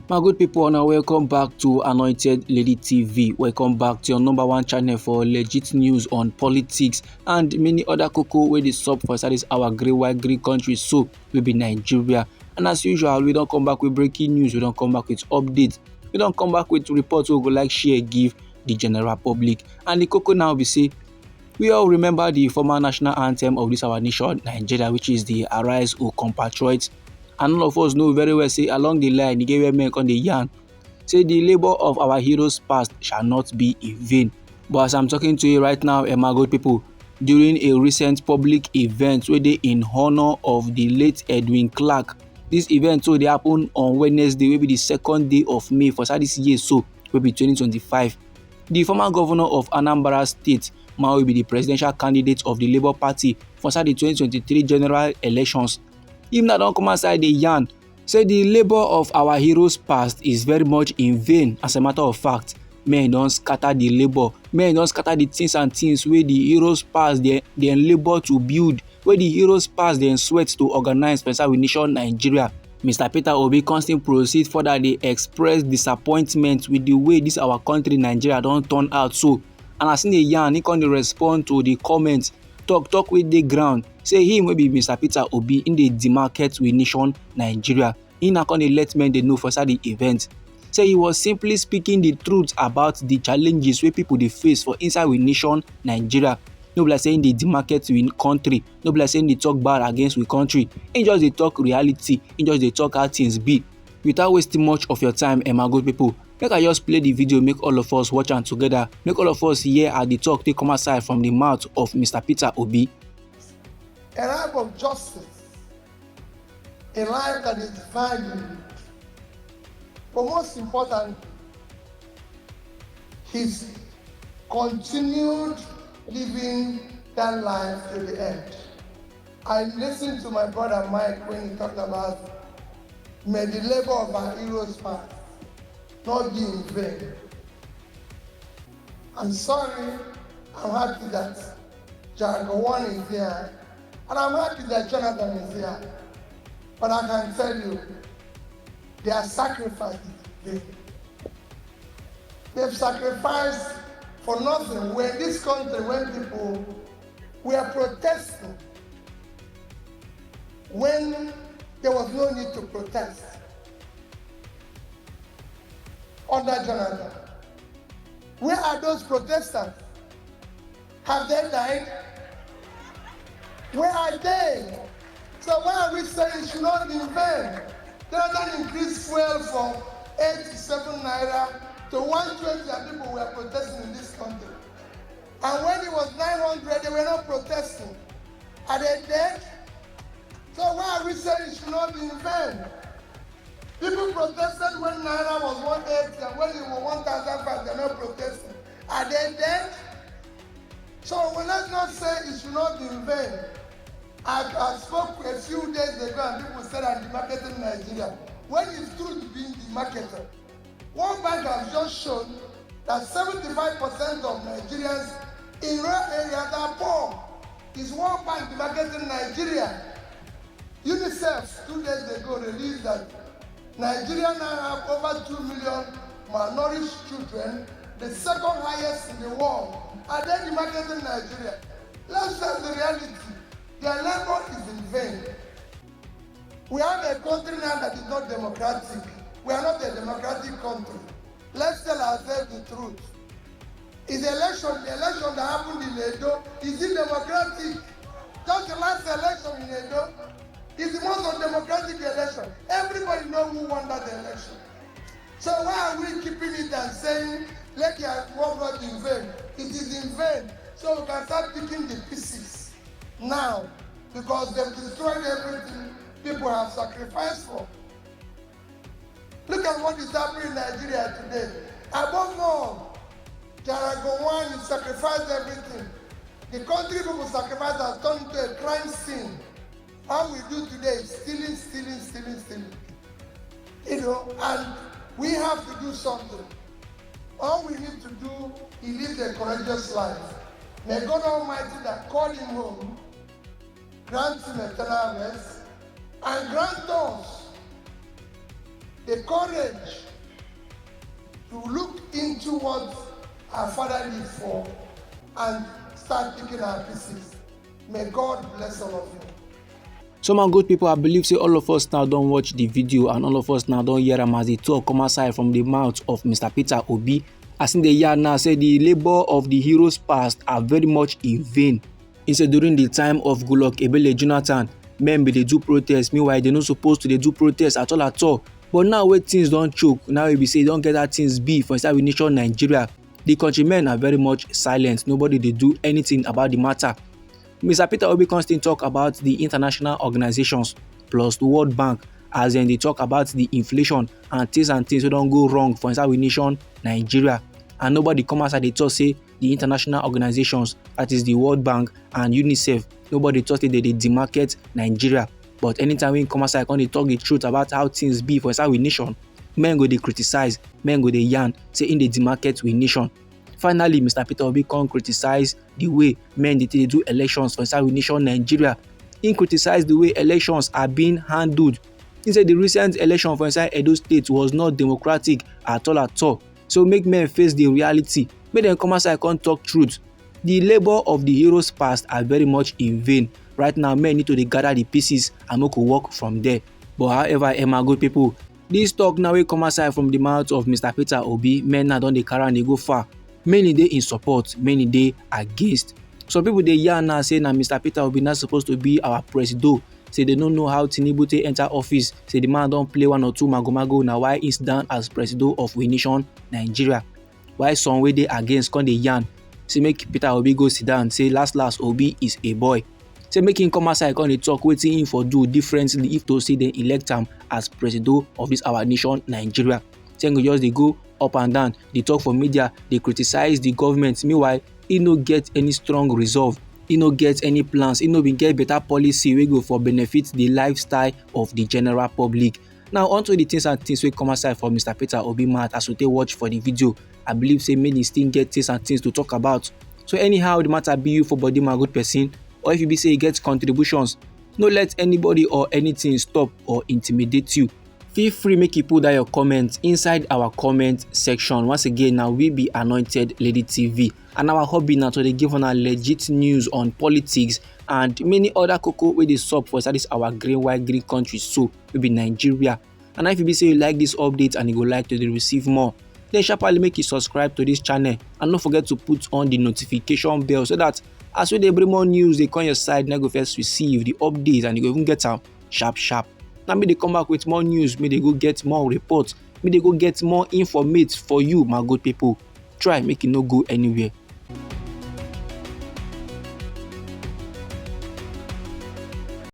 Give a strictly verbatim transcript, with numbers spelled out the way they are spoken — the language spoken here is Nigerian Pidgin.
My good people, now welcome back to Anointed Lady T V. Welcome back to your number one channel for legit news on politics and many other koko wey dey sup for inside this our grey white green country so wey be Nigeria. And as usual, we don come back with breaking news, we don come back with updates, we don come back with reports wey we go like share give the general public. And the koko now be say, we all remember the former national anthem of this our nation, Nigeria, which is the Arise, O Compatriots. And all of us know very well say along the line, e get where men come dey yarn say the labour of our heroes past shall not be in vain. But as I'm talking to you right now, eh, my good people, during a recent public event wey dey in honour of the late Edwin Clark, this event so dey happen on Wednesday, wey be the second day of May for inside this year so, wey be twenty twenty-five. The former governor of Anambra State, man wey be the presidential candidate of the Labour Party for inside the twenty twenty-three general elections, him now don come outside dey yarn say the labour of our heroes past is very much in vain. As a matter of fact, men don scatter the labour, men don scatter the things and things wey the heroes past dey dem labour to build, wey the heroes past dem sweat to organise for inside we nation Nigeria. Mister Peter Obi come still proceed further dey express disappointment with the way this our country Nigeria don turn out so, and as him dey yarn, he come dey respond to the comment, talk talk wey dey ground, say him wey be Mister Peter Obi, him dey demarcate we nation Nigeria. He now come dey let men dey know for inside the event say he was simply speaking the truth about the challenges wey people dey face for inside we nation Nigeria. No be like say him dey demarcate we country, no be like say him dey talk bad against we country. He just dey talk reality, he just dey talk how things be. Without wasting much of your time, eh, my good people, make I just play the video, make all of us watch am together, make all of us hear how the talk take come outside from the mouth of Mister Peter Obi. A life of justice, a life that is valued, but most importantly, his continued living that life to the end. I listened to my brother Mike when he talked about, may the labor of our heroes past not be in vain. I'm sorry, I'm happy that Jarago One is here, and I'm happy that Jonathan is here. But I can tell you, their sacrifice is in vain. They've sacrificed for nothing. We're in this country when people were protesting when there was no need to protest under Jonathan. Where are those protesters? Have they died? Where are they? So why are we saying it should not be in vain? Jonathan increased fuel from eighty-seven naira to one twenty, and people were protesting in this country. And when it was nine hundred, they were not protesting. Are they dead? So why are we saying it should not be in vain? People protested when naira was one eighty, and when it was one thousand five, they're not protesting. Are they dead? So well, let's not say it should not be in vain. I, I spoke a few days ago and people said I'm demarcating Nigeria. When is truth being demarcated? World Bank has just shown that seventy-five percent of Nigerians in rural areas are poor. Is World Bank demarcating Nigeria? UNICEF two days ago released that Nigeria now have over two million malnourished children, the second highest in the world. Are they demarcating Nigeria? Let's face the reality. Their labor is in vain. We have a country now that is not democratic. We are not a democratic country. Let's tell ourselves the truth. Is election, the election that happened in Edo, is it democratic? Just the last election in Edo is the most undemocratic election. Everybody know who won that election. So why are we keeping it and saying, let your work not be in vain? It is in vain. So we can start picking the pieces now, because they've destroyed everything people have sacrificed for. Look at what is happening in Nigeria today. Above all, Jarago One, you sacrifice everything. The country people sacrifice has turned into a crime scene. All we do today is stealing, stealing, stealing, stealing. You know, and we have to do something. All we need to do is live a courageous life. May God Almighty that called him home grant him eternal rest and grant us the courage to look into what our father lived for and start picking our pieces. May God bless all of you. So my good people, I believe say all of us now don watch the video and all of us now don hear am as e talk come outside from the mouth of Mister Peter Obi. As im dey yarn now say the labour of the heroes past are very much in vain. He say during the time of Goodluck Ebele Jonathan, men bin dey do protest. Meanwhile, they no suppose to dey do protest at all at all. But now wey things don choke, now e be say e don get how things be for inside we nation Nigeria. The countrymen are very much silent. Nobody dey do anything about the matter. Mister Peter Obi come still talk about the international organizations plus the World Bank as dem dey talk about the inflation and things and things wey don go wrong for inside we nation Nigeria. And nobody come outside dey talk say the international organizations, that is the World Bank and UNICEF, nobody talk say dem dey demarket Nigeria. But anytime wey im come outside come dey talk the truth about how things be for inside we nation, men go dey criticize, men go dey yarn say im dey demarket we nation. Finally, Mister Peter Obi come criticize the way men dey take dey do elections for inside we nation Nigeria. Im criticize the way elections are being handled. Im say the recent election for inside Edo State was not democratic at all at all. So make men face the reality. Make dem come outside come talk truth. The labour of the heroes past are very much in vain. Right now, men need to dey gather the pieces and make we work from there. But however, eh, my good people, this talk now wey come outside from the mouth of Mister Peter Obi, men now don dey carry am dey go far. Many dey in support, many dey against. Some people dey yarn now say na Mister Peter Obi na suppose to be our presido. Say they no know how Tinubu take enter office. Say the man don play one or two magomago, na why he sit down as presido of we nation Nigeria. Why some wey dey against come dey yarn say make Peter Obi go sit down, say last last Obi is a boy. Say make him come outside come dey talk wetin him for do differently if to say dem elect am as presido of this our nation Nigeria. Say him go just dey go up and down, dey talk for media, dey criticize the government. Meanwhile, he no get any strong resolve. He no get any plans. He no bin get better policy wey go for benefit the lifestyle of the general public. Now, onto the things and things wey come outside for Mister Peter Obi mouth as we take watch for the video. I believe say many still get things and things to talk about. So anyhow the matter be you for body, my good person, or if you be say you get contributions, no let anybody or anything stop or intimidate you. Feel free make you put down your comment inside our comment section. Once again, now we be Anointed Lady T V, and our hobby now to dey give una legit news on politics and many other koko wey dey sup for inside this our green white green country so we be Nigeria. And if you be say you like this update and you go like to dey receive more, then sharply make you subscribe to this channel and no forget to put on the notification bell so that as we dey bring more news dey come your side, na go first receive the update and you go even get am sharp sharp. Now me dey come back with more news, me dey go get more report, me dey go get more informate for you, my good people. Try make you no go anywhere.